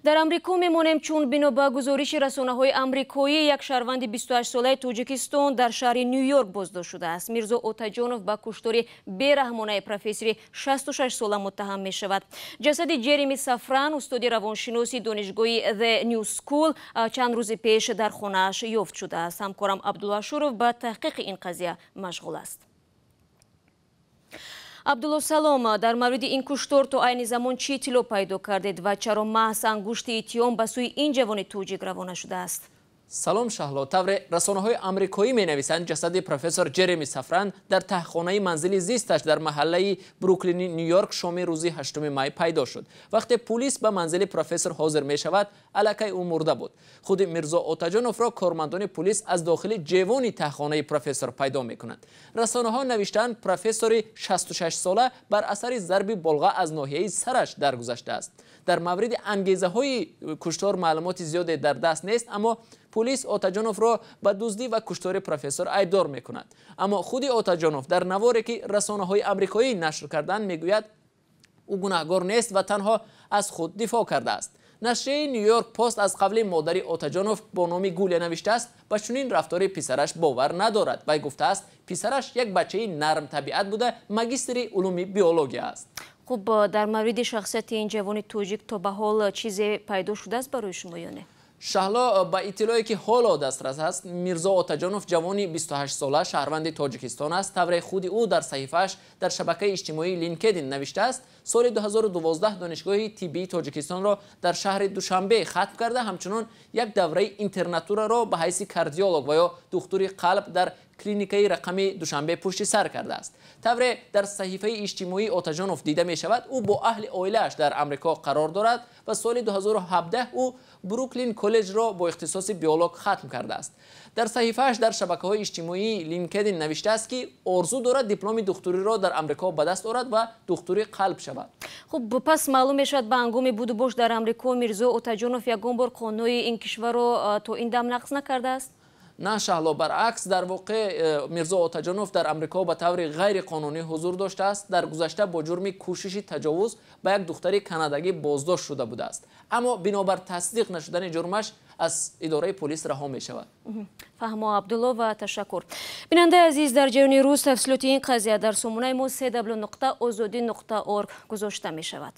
Дар Амрико мемонем, чун бино ба гузориши расонаҳои амрикоӣ, як шаҳрванди 28-солаи Тоҷикистон дар шаҳри Ню-Йорк боздошт шудааст. Мирзо Отаҷонов ба куштори бераҳмонаи профессори 66-сола муттаҳам мешавад. Ҷасади Ҷереми Сафран, устоди равоншиноси донишгоҳи The New School, чанд рӯзи пеш дар хонааш ёфт шудааст. Ҳамкорам Абдулло Ашуров ба таҳқиқи ин қазия машғул аст. Абдулло, салом. Дар мавриди ин куштор то айни замон чӣ иттилоъ пайдо кардед ва чаро маҳз ангушти иттиҳом ба сӯи ин ҷавони тоҷик равона шудааст? Салом, Шаҳло. Тавре расонаҳои амрикоӣ менависанд, ҷасади профессор Ҷереми Сафран дар таҳхонаи манзили зисташ дар маҳаллаи Бруклини Ню-Йорк шоми рӯзи 8 май пайдо шуд. Вақте пулис ба манзили профессор ҳозир мешавад, аллакай ӯ мурда буд. Худи Мирзо Отаҷоновро кормандони пулис аз дохили ҷевони таҳхонаи профессор пайдо мекунанд. Расонаҳо навиштаанд, профессори 66-сола бар асари зарби болға аз ноҳияи сараш даргузаштааст. Дар мавриди ангезаҳои куштор маълумоти зиёде дар даст нест, аммо пулис Отаҷоновро ба дуздӣ ва куштори профессор айбдор мекунад. Аммо худи Отаҷонов дар наворе, ки расонаҳои амрикоӣ нашр карданд, мегӯяд, ӯ гунаҳгор нест ва танҳо аз худ дифоъ кардааст. Нашрияи Нью-Йорк Пост аз қавли модари Отаҷонов бо номи Гулия навиштааст, ба чунин рафтори писараш бовар надорад. Вай гуфтааст, писараш як бачаи нармтабиат буда, магистри улуми биология аст. Хуб, дар мавриди шахсияти ин ҷавони тоҷик то ба ҳол чизе пайдо шудааст барои шумо ё не? Шаҳло, ба иттилое, ки ҳоло дастрас аст, Мирзо Отаҷонов ҷавони 28-сола, шаҳрванди Тоҷикистон аст. Тавре худи ӯ дар саҳифааш дар шабакаи иҷтимоии Линкедин навиштааст, соли 2012 Донишгоҳи тиббии Тоҷикистонро дар шаҳри Душанбе хатм карда, ҳамчунон як давраи интернатураро ба ҳайси кардиолог ва ё духтури қалб дар клиникаи рақами Душанбе пушти сар кардааст. Тавре дар саҳифаи иҷтимоии Отаҷонов дида мешавад, ӯ бо аҳли оилааш дар Амрико қарор дорад ва соли 2017 ӯ Бруклин коллеҷро бо ихтисоси биолог хатм кардааст. Дар саҳифааш дар шабакаҳои иҷтимоии Линкедин навиштааст, ки орзу дорад дипломи духтуриро дар Амрико ба даст орад ва духтури қалб шавад. Хуб, пас маълум мешавад, ба ҳангоми будубош дар Амрико Мирзо Отаҷонов ягон бор қонунҳои ин кишварро то ин дам нақз накардааст? На, Шаҳло, баръакс. Дар воқеъ Мирзо Отаҷонов дар Амрико ба таври ғайриқонунӣ ҳузур доштааст. Дар гузашта бо ҷурми кӯшиши таҷовуз ба як духтари канадагӣ боздошт шуда будааст, аммо бинобар тасдиқ нашудани ҷурмаш аз идораи полис раҳо мешавад. Фаҳмо, Абдулло, ва ташаккур. Бинандаи азиз, дар ҷараёни рӯз тафсилоти ин қазия дар сомонаи мо cw.ozodi.org гузошта мешавад.